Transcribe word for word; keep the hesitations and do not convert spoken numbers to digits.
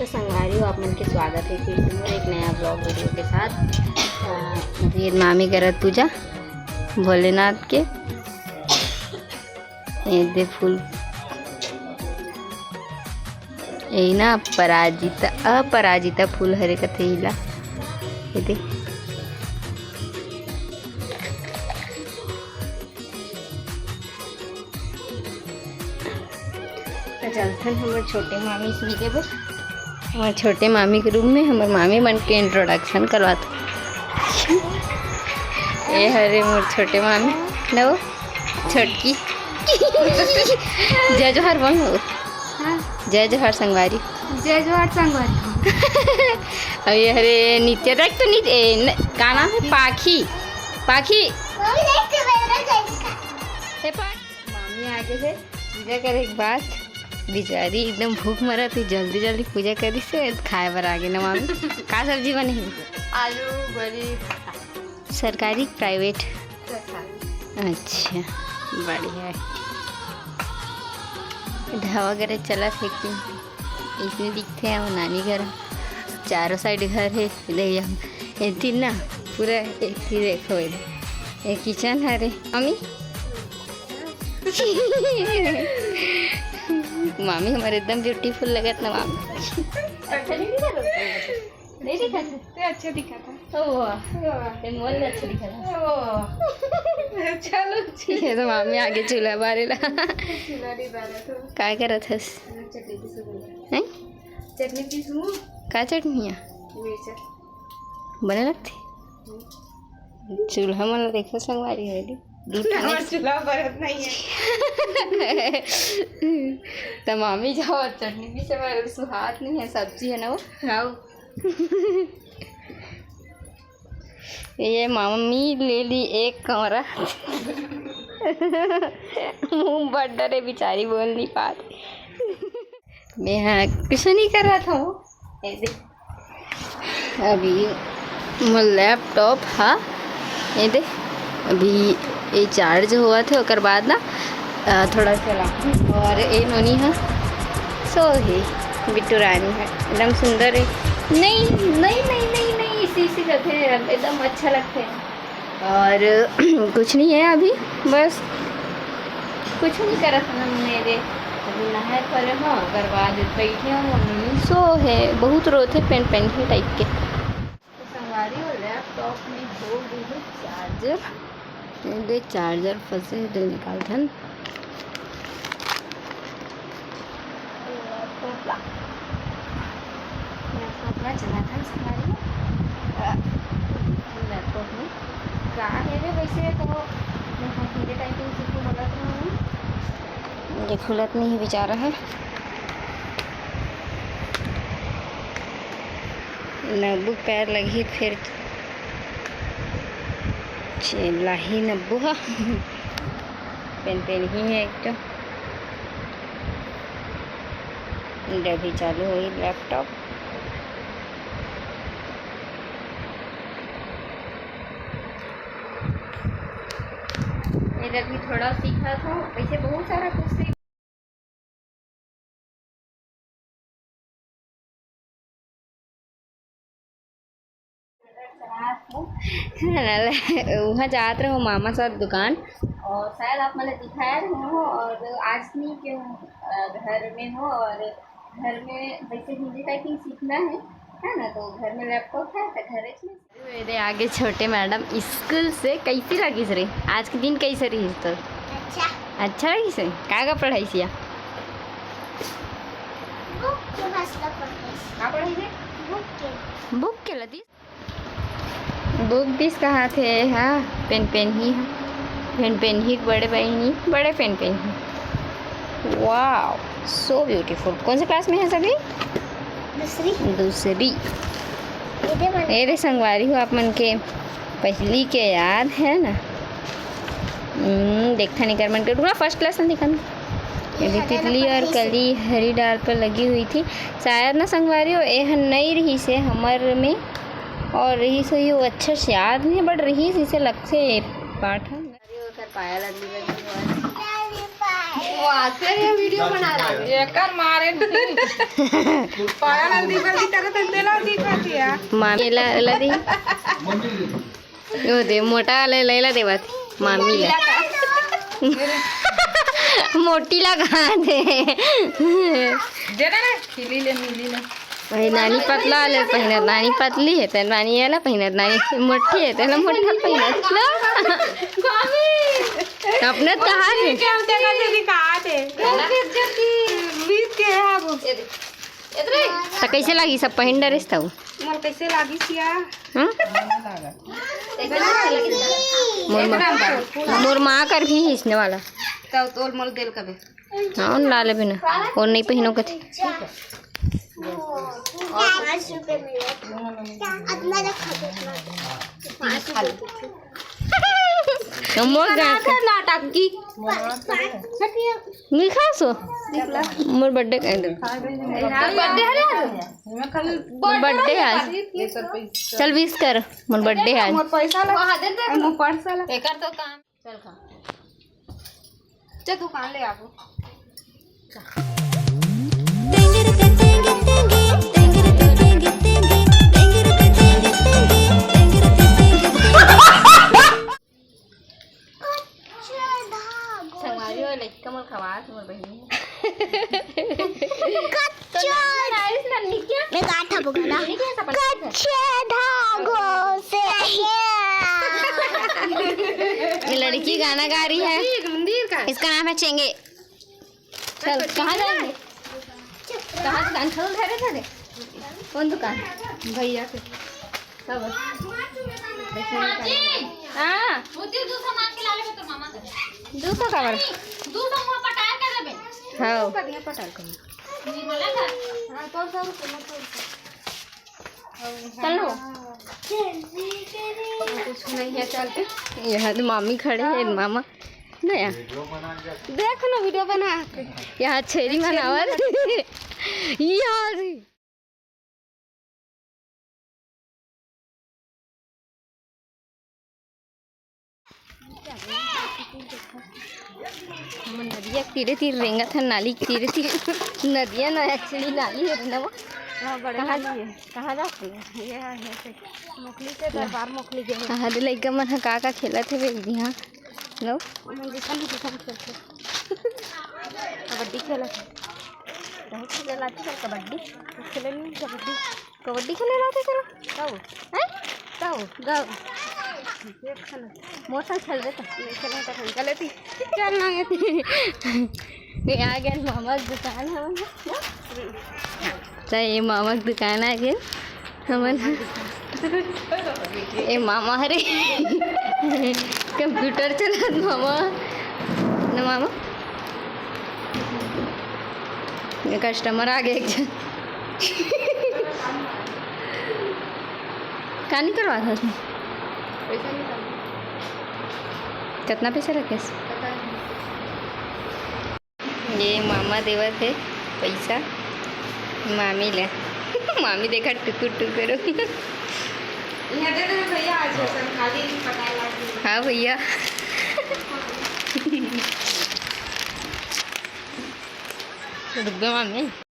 संगवारी हो, आप मन के स्वागत है फिर से मोर एक नया vlog video के साथ। अ, अभी ये मामी करत पूजा भोलेनाथ के। ये दे फूल, ये ना पराजिता, अपराजिता फूल हरे कथे इला। ये दे। तो चलथन हमर छोटे मामी से मिले बर। हमर छोटे मामी के रूम में हमर मामी मन के introduction करवात। ए हरे मोर छोटे मामी, नो छोटकी। जय जोहार बोल नो। हाँ। जय जोहार संगवारी। जय जोहार संगवारी। अब ये हरे नीचे रख तो नीचे, ए, न, का नाम है? पाखी। पाखी। ए, पाखी। मामी आगे से पूजा करे के बाद बिचारी एकदम भूख मरत हे, जल्दी जल्दी पूजा करिस हे, खाए बर आगे ना मामी। का सब्जी बने हे? आलू, गोभी, भाटा। सरकारी, private? सरकारी। अच्छा, बढ़िया है। ढाबा वगैरह चलत हे कि इसने दिखते हैं वो नानी घर, चारों side घर है। इधर ये, ये तीन ना, पूरा एक ही देखो इधर। ये kitchen है रे, मामी। मामी हमारे एकदम beautiful लगत ना मामी। अच्छा नहीं दिखा था? नहीं दिखा था? ते अच्छा दिखा था। ओ, वाह। ते मोल अच्छा दिखा था। ओ। चलो ठीक। ये तो मामी आगे चूल्हा बारे ला। चूल्हा नहीं बारा तो। काय करत हस? चटनी पीसूं। हैं? चटनी पीसूं। का चटनी है? मिर्चा। बने लगथे? हम्म। चूल्हा मन ला देखो संगवारी हो रे। दू ठन हमर चूल्हा बरत नहीं है। त मामी जाओ, चटनी पीसे बर सुहात नहीं है, सब्जी है ना वो। हाँ। ये मामी ले ली एक कमरा। मुंह बड़ डरे बिचारी, बोल नहीं पात। मैं हाँ कुछ नहीं कर रहा था वो। ये देख। अभी मोर laptop हा, ये दे, अभी ये charge होवत हे, ओकर बाद ना, अ, थोड़ा चला। और ये नोनी हा सो हे, बिट्टू रानी हा, एकदम सुंदर हे। नहीं, नहीं, नहीं, नहीं, नहीं, इसी, इसी करथे, एकदम अच्छा लगथे। और कुछ नहीं है अभी, बस कुछ नहीं करत हन मेरे। अभी नहाए परे हो, ओकर बाद बैठे हो, मम्मी सो है, बहुत रोथे पेन पेन ही type के। तो संगवारी हो, laptop में हो गई है charger, ये दे charger फंसे है, तो निकालथन। laptop ला। laptop ला चलाथन संगवारी। अ, laptop में का है रे वैसे तो मैं हिंदी typing सीखने बोलत रहूँ। ये खुलत नहीं है बेचारा है। नब्बू पैर लगी फिर चिल्लाही नब्बू हा। पेन पेन ही है एक तो। अभी चालू होई laptop। इधर भी थोड़ा सीखा था, वैसे बहुत सारा कुछ सीख वहाँ जात रहो मामा साथ दुकान। और शायद आप मैंने दिखाया रहो, और आज नहीं क्यों, अ, घर में हो और घर में वैसे हिंदी typing सीखना है, है ना, तो घर में laptop है तो घर में ये दे आगे छोटे madam school से। कैसी लगिस रे? आज के दिन कैसे रहिस तो? अच्छा। अच्छा रहिस हे? का का पढ़ाइस या? book के भाषा पढ़ाइस। का पढ़ाइस हे? book के। book के लदी? book दिस कहा थे, हाँ, पेन पेन ही, हाँ। पेन पेन ही, बड़े बहनी, बड़े पेन पेन ही। Wow, so beautiful। कौन से class में है सभी? दूसरी। दूसरी। ये दे मन- ये दे संगवारी हो आप मन के पहली के याद है ना? हम्म, देखा नहीं कर मन के, पूरा first class में देखा ना। ये भी हरे तितली और नंबर कली हरी डाल पर लगी हुई थी। शायद ना संगवारी हो, ए हन नहीं रही से हमर में, और रही सही हो अच्छा से याद नहीं, but रही से लगते पाठ है। ओकर पायल अगली बार भी होय। वाह, तेरे वीडियो बना रहा है। एकर मारे नहीं। पाया ना दीपक की तरह तो तेला दीपक किया। मामी ला, ला दी। ओ दे, मोटा वाले लैला देवत। मामी ला। मोटी ला कहाँ दे? दे ना रे, खिली ले, मिली ले। भाई, नानी पतला वाले पहिनत, नानी पतली हे, त नानी एला पहिनत, नानी मोटी हे, त एला मोटा पहिनत। लो। अपने त कहा थे? क्या होता है, जल्दी कहा थे? बीस के है वो। त कैसे लागी, सब पहिन डरेस त? मोर कैसे लागी सिया? हम्म? मोर माँ, मोर माँ कर भी इसने वाला। तब तोल मोल देल कबे। हाँ, उन ला लेबे ना। और नहीं पहिनो कथे। पाँच रुपए मिले। अपना रखा दो, अपना। पाँच रुपए। तो मोर गाँव का नाटक की। नहीं खा सो। मोर बर्थडे का। तो बर्थडे है ना? मोर बर्थडे है आज। चल विश कर, मोर बर्थडे है आज। मोर पैसा ला। मोर पर्स ला। एकर तो काम। चल खा। चल दुकान ले आबो। संगवारी हो, लइका मन खवात मोर बहिनी। कच्चा। मैं गाथा बगाना। कच्चे धागों से। ये लड़की गाना गा रही है। मंदिर का। इसका नाम है चेंगे। चल, कहाँ जाएंगे? कहाँ दुकान खोल रहे थे? कौन दुकान? भैया के। कब? हाँ। दू सौ काबर? हाँ। चल ना। कुछ नहीं है, चलते। यहाँ तो मामी खड़े हैं, मामा। नया। देख ना, वीडियो बना के। यहाँ छेरी मनावत। यार। हमन नदिया के तीरे तीर रेंगत हन, नाली के तीरे तीर। नदिया ना, actually नाली है ना वो। हाँ, बड़े कहाँ नाली है। कहाँ जाते हैं? ये है, ये से। मोखली से दरबार मोखली गए। कहाँ दे लइका मन ह का का खेलत हे बे इहाँ? लो। हमन जिसन जिसन खेलते। कबड्डी खेलत हे। बहुत खेलत हे कबड्डी। खेले नहीं कबड्डी। कबड्डी खेले रहते चलो। कब? हैं? कब? गब। मोर संग खेलबे त। नहीं खेले त हम गलती। चल ना ये। ये आ गए मामा के दुकान हमन। त ये मामा के दुकान आ गए हमन। ए मामा हरे। कंप्यूटर चलात मामा। ना मामा। ये कस्टमर आ गए एक झन। का निकलवा था उसमें? पैसा निकाल। कितना पैसा रखे? पता नहीं। ये मामा देवत हे पैसा मामी ले। मामी देखा टुकुर टुकुर। यहाँ दे दे भैया, आज सब खाली पटाए लागे। हाँ भैया। रुक गए मामी।